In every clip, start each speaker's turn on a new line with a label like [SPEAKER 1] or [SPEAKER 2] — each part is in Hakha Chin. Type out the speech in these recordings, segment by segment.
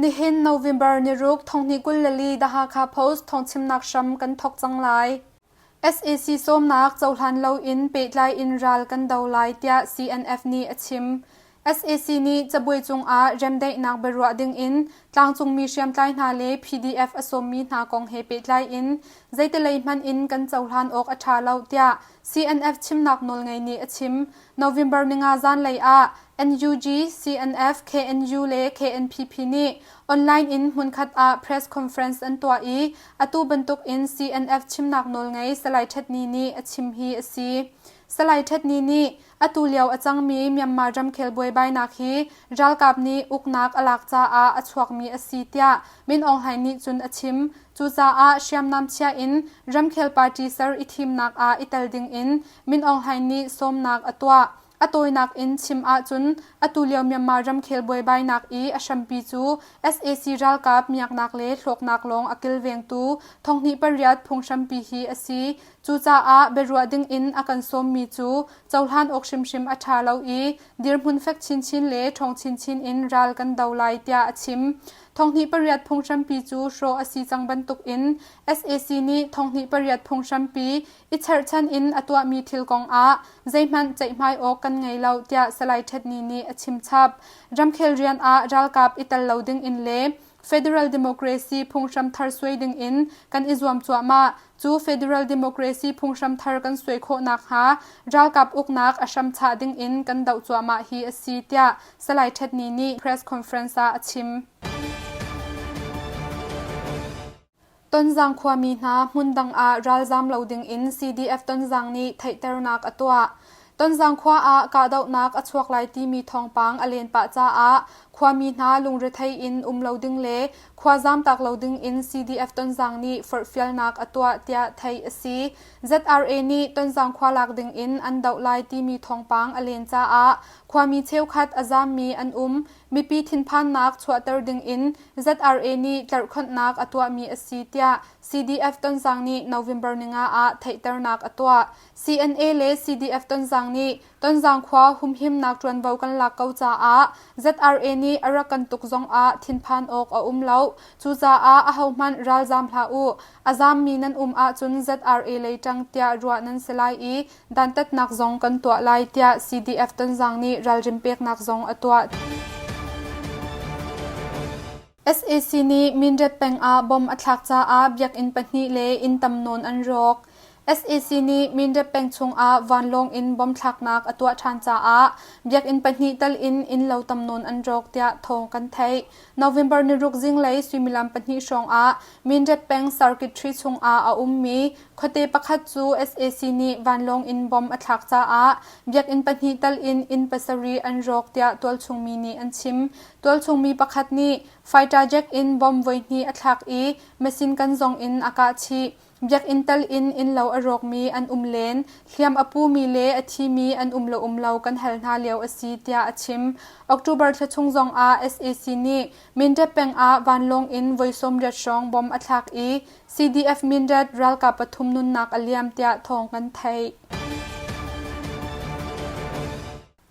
[SPEAKER 1] Nihin November niruk thonghnih 24 The Hakha Post thawngchimnak hram kan thawk cang lai. Sac sawmnak cohlan loin pehtlai in ral kan do lai tiah CNF nih a chim. Sac nih cabuai cungah remdaihnak biaruah dingin tlangcungmi hriamtlai hna le PDF a sawmmi hna kong he pehtlai in zeitilei hmanh in kan cohlan awk a ṭha lo tiah CNF chimnak nawlngei nih a chim. November ninga zanlei ah NUG, CNF, KNU le KNPP nih online in hmunkhat ah press conference an tuah i atu bantuk in CNF chimnak nawlngei Salai Htet Ni nih a chim hi a si. Salai Htet Ni nih atu lio a cangmi Myanmar ramkhel buaibainak hi ralkap nih uknak a lak caah a chuakmi a si tiah Min Aung Hlaing nih cun a chim. Cucaah hriamnam chia in ramkhel party ser i thimnak ah i tel ding in Min Aung Hlaing nih sawmnak a tuah. A tawinak in chim ahcun atulio Myanmar ramkhel buaibainak i a hrampi cu sac ralkap miaknak le hlawknak lawng a kilvengtu thonghnih pariat phunghrampi hi a si. Cucaah biaruah ding in a kan sawmmi cu cohlan awk hrimhrim a ṭha lo i dirhmun fek chinchin le ṭhawng chinchin in ral kan do lai tiah a chim. Thonghnih pariat phunghrampi cu hrawh a si cang bantukin sac nih thonghnih pariat phunghrampi i cherhchan in a tuahmi thil kongah zeihmanh ceihmai awk kan ngei lo tiah Salai Htet Ni nih a chim chap. Ramkhel rian ah ralkap i tel lo ding in le Federal Democracy phunghram thar suai ding in kan i zuam cuahmah. Cu Federal Democracy phunghram thar kan suai khawh nakhnga ralkap uknak a hram chah ding in kan doh cuahmah hi a si tiah Salai Htet Ni nih press conference ah a chim. Tonzang khuami hna hmundang ah ralzaam lo dingin CDF Tonzang nih theihternak a tuah. Tonzang khua ah kahdohnak a chuak lai timi thawngpang a len pah caah khuami hna lungrethei in um lo ding le khua zaamtak lo dingin CDF Tonzang nih forhfialnak a tuah tiah theih a si. ZRA nih Tonzang khua lak dingin an doh lai timi thawngpang a len caah khuami cheukhat a zaammi an um. Mipi thinphannak chuahter dingin ZRA nih tlerhkhonhnak a tuahmi a si tiah CDF Tonzang nih November ninga ah theihternak a tuah. CNA le CDF Tonzang nih Tonzang khua humhimnak ṭuanvo kan lak ko caah ZRA nih a rak kan tuk zongah thinphan awk a um lo. Cucaah ahohmanh ralzaam hlah u. A zaammi nan um ahcun ZRA lei ṭang tiah ruah nan si lai i dantatnak zong kan tuah lai tiah CDF Tonzang nih ralrin peknak zong a tuah. SAC nih Mindat peng ah bom a thlak caah biakinn pahnih le inn tam nawn an rawk. SAC nih Mindat peng chungah vanlawng in bom thlaknak a tuah ṭhan caah biakinn pahnih tal in innlo tam nawn an rawk tiah thawng kan theih. November niruk zinglei suimilam pahnih hrawng ah Mindat peng Circuit Tree chungah a ummi Khuate pakhat cu sac nih vanlawng in bomb a thlak caah biakinn pahnih tal in inn pasarih an rawk tiah tualchungmi nih an chim. Tualchungmi pakhat nih fighter jet in bomb voihnih a thlak i machine gun zong in a kah chih. Biakinn tal in innlo a rawkmi an um len, hliam a pumi le a thimi an um le um lo kan hal hna lio a si tiah a chim. October thla chung zongah sac nih Mindat peng ah vanlawng in voi 80 hrawng bomb a thlak i CDF Mindat ralkap pathum nunnak a liam tiah thawng kan theih.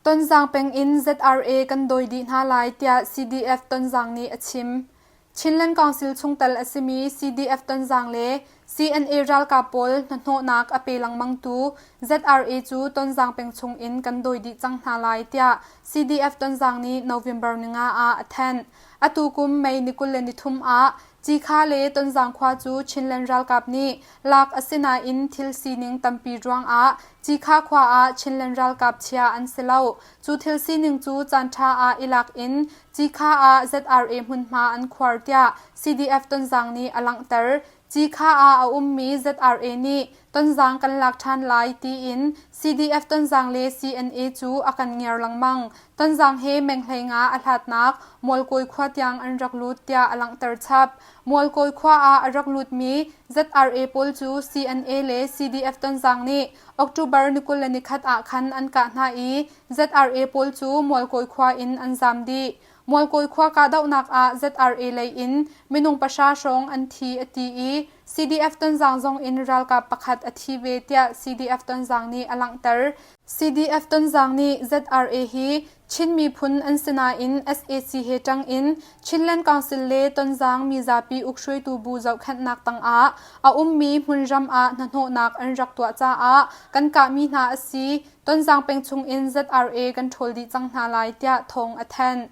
[SPEAKER 1] Tonzang peng in ZRA kan dawi dih hna lai tiah CDF Tonzang nih a chim. Chinland Council chungtel a simi CDF Tonzang le CNA ralkap pawl hnahnawhnak a pe lengmangtu ZRA cu Tonzang peng chung in kan dawi dih cang hna lai tiah CDF Tonzang nih November ninga ah a thanh. Atu kum May ni 23 ah Cikha le Tonzang khua cu Chinland ralkap nih lak a si nain thil sining tampi ruangah Cikha khua ah Chinland ralkap chia an si lo. Cu thil sining cu caanṭha ah i lak in Cikha ah ZRA hmunhma an khuar tiah CDF Tonzang nih a langhter. Cikha ah a ummi ZRA nih Tonzang kan lak ṭhan lai tiin CDF Tonzang le CNA cu a kan ngiar lengmang. Tonzang he meng hleinga a hlatnak Mualkawi khua tiang an rak lut tiah a langhter chap. Mualkawi khua ah a rak lutmi ZRA pawl cu CNA le CDF Tonzang nih October ni 21 ah khan an kah hna i ZRA pawl cu Mualkawi khua in an zaam dih. Mualkawi khua kahdohnak ah ZRA lei in minung pahra hrawng an thi a ti i CDF Tonzang zong in ralkap pakhat a thi ve tiah CDF Tonzang nih a langhter. CDF Tonzang nih ZRA hi Chin miphun an si nain sac he ṭang in Chinland Council le Tonzang mizapi ukhruaitu bu zohkhenhnak tangah a ummi hmunram ah hnahnawhnak an rak tuah caah kan kahmi hna a si. Tonzang peng chungin ZRA kan ṭhawl dih cang hna lai tiah thawng a thanh.